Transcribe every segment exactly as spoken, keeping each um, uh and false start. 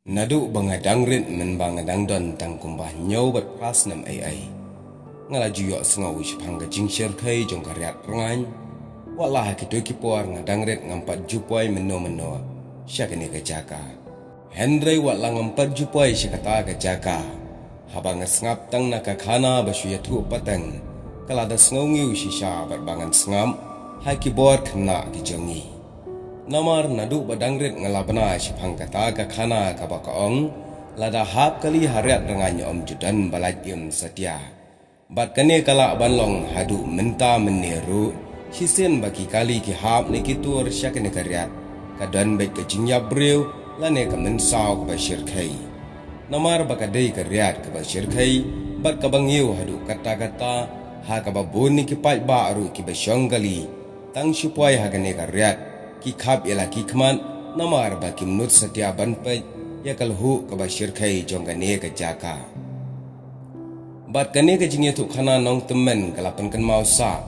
Naduh ba nga dang rit mynba nga dang don tang kumba hynñiew bad phra snem ei ei, nga la ju ïohsngew shaphang ka jingshyrkhei jong ka riat Rngaiñ. Wat la ha kito ki por nga dang rit ngam pat ju poi mynno mynno sha kane ka jaka. Hynrei wat la ngam pat ju poi sha kata ka jaka, haba nga sngap tang na ka khana ba shu ïathuh pateng, ka la da sngew ngiew shisha bad ba ngan sngap ha ki bor khynnah ki jong ngi. Namar naduh ba dang rit nga la bna shaphang kata ka khana kaba ka ong, lada hap kali ha riat Rngaiñ ym ju don ba lait im satia. Bad kane ka lah ban long haduh mynta mynne ruh, shisien ba ki kali ki hap ne ki tur sha kane ka riat, ka don beit ka jingïap briew lane ka mynsaw kaba shyrkhei. Namar ba ka dei ka riat kaba shyrkhei bad kaba ngiew haduh katta katta, ha kaba bun ne ki paidbah ruh kiba shong kali, tang shu poi ha kane ka riat ki khap ïa la ki khmat, namar ba kim nud satia ban peit ïa ka lhuh kaba shyrkhei jong kane ka jaka. Bad kane ka jingïathuh khana nongtymmen ka la pynkynmaw sah,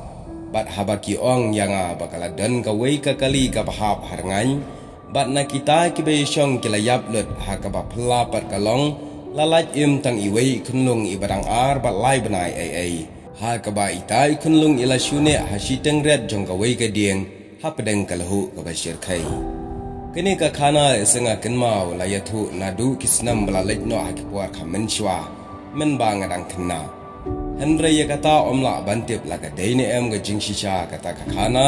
bad haba ki ong ïa nga ba ka la don kawei ka kali kaba hap ha Rngaiñ, bad na kita kiba ïashong ki la ïap lut ha kaba phylla pat ka long, la lait im tang iwei i khunlung iba dang ar bad lai bnai ei ei, ha kaba ita i khunlung i la shu neh ha shiteng riat jong kawei ka dieng hapdeng ka lhuh kaba shyrkhei. Kane ka khana, lehse nga kynmaw, la ïathuh naduh ki snem ba la leit noh ha ki por kha mynshuwa, mynba nga dang khynnah. Hynrei ïa kata ym lah ban tip la ka dei ne em ka jingshisha kata ka khana,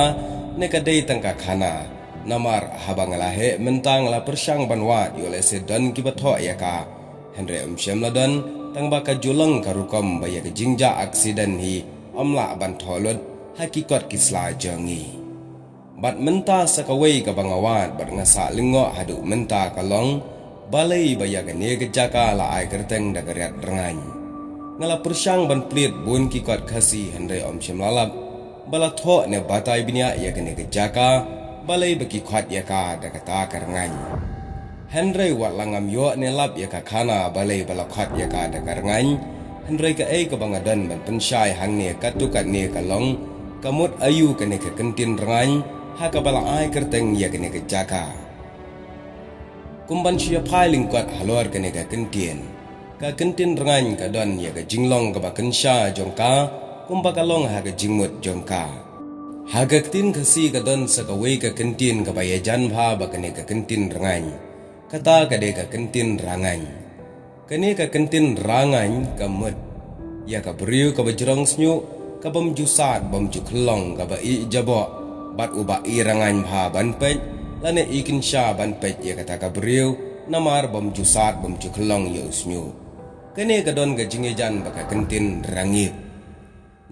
ne ka dei tang ka khana. Namar haba nga la heh mynta nga la pyrshang ban wad ïoh lehse don kiba thoh ïa ka. Hynrei ym shym la don, tang ba ka ju long ka rukom ba ïa ka jingjia aksiden hi ym lah ban thoh lut ha ki kot ki sla jong ngi. Bad mynta sa kawei kaba nga wad bad nga sah lyngngoh haduh mynta ka long, balei ba ïa kane ka jaka la ai kyrteng da ka riat Rngaiñ. Nga la pyrshang ban plied bun ki kot Khasi hynrei ym shym la lap ba la thoh ne batai bniah ïa kane ka jaka, balei ba ki khot ïa ka da kata ka Rngaiñ. Hynrei wat la ngam ïoh ne lap ïa ka khana balei ba la khot ïa ka da ka Rngaiñ, hynrei kaei kaba nga don ban pynshai hangne katto katne ka long, ka mut aïu kane ka kyntien Rngaiñ ha kaba la ai kyrteng ïa kane ka jaka. Kum ban shu ïaphai lyngkot halor kane ka kyntien. Ka kyntien Rngaiñ ka don ïa ka jinglong kaba kynsha jong ka, kumba ka long ha ka jingmut jong ka. Ha ka ktien Khasi ka don sa kawei ka kyntien kaba ïajan bha bad kane ka kyntien Rngaiñ. Kata ka dei ka kyntien Rangaiñ. Kane ka kyntien Rangaiñ ka mut ïa ka briew kaba jrong shñiuh, ka bym ju sad bym ju khyllong, kaba ïeit jaboh, bad uba i rangaiñ bha ban peit, lane i kynsha ban peit ïa kata ka briew, namar bym ju sad bym ju khyllong ïa u shñiuh. Kane ka don ka jingïajan bad ka kyntien Rangip.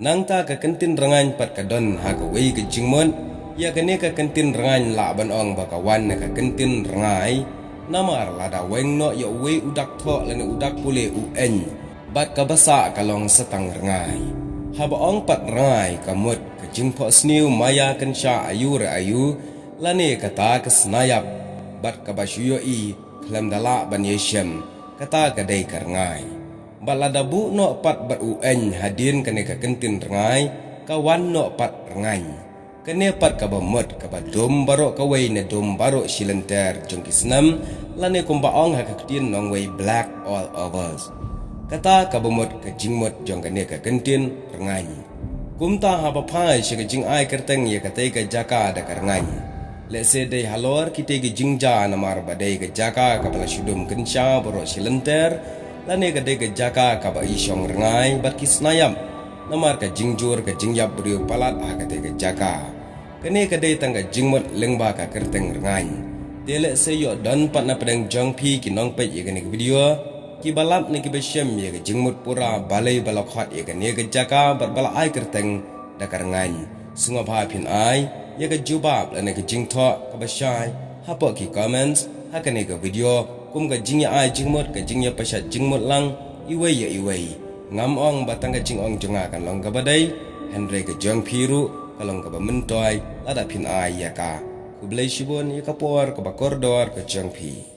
Nangta ka kyntien Rngaiñ pat ka don ha kawei ka jingmut, ïa kane ka kyntien Rngaiñ lah ban ong ba ka wan na ka kyntien Rngai, namar lada weng noh ïa uwei u dak thoh lane u dak pule u eng, bad kaba sah ka long sa tang Rngai. Haba ong pat Rngai ka mut ka jingphohsniew maïa kynsha aïu re aïu, lane kata ka snaiap, bad kaba shu ïohi khlem da lah ban ïashem, kata ka dei ka Rngai. Bad lada buh noh pat bad u eng hadien kane ka kyntien Rngai, ka wan noh pat Rngaiñ. Kane pat kaba mut kaba dum baroh kawei ne dum baroh shi lynter jong ki snem, lane kumba ong ha ka ktien nongwei black all overs. Kata kaba mut ka jingmut jong kane ka kyntien Rngaiñ. Kumta haba phai sha ka jingai kyrteng ïa katei ka jaka da ka Rngaiñ, lehse dei halor kitei ki jingjia, namar ba dei ka jaka kaba la shu dum kynsha baroh shi lynter, lane ka dei ka jaka kaba i shong Rngai bad ki snaiap, namar ka jingjur ka jingïap briew palat ha katei ka jaka. Kane ka dei tang ka jingmut lyngba ka kyrteng Rngaiñ. Te lehse ïoh don pat na pdeng jong phi ki nongpeit ïa kane ka video, kiba lap ne kiba shem ïa ka jingmut pura balei ba la khot ïa kane ka jaka bad ba la ai kyrteng da ka Rngaiñ. Sngewbha phin ai ïa ka jubab lane ka jingthoh kaba shai hapoh ki comments ha kane ka video, kum ka jingïa ai jingmut, ka jingïa pashat jingmut lang iwei ïa iwei. Ngam ong ba tang ka jingong jong nga kan long kaba dei, hynrei ka jong phi ruh ka long kaba myntoi lada phin ai ïa ka. Khublei shibun ïa ka por kaba kordor ka jong phi.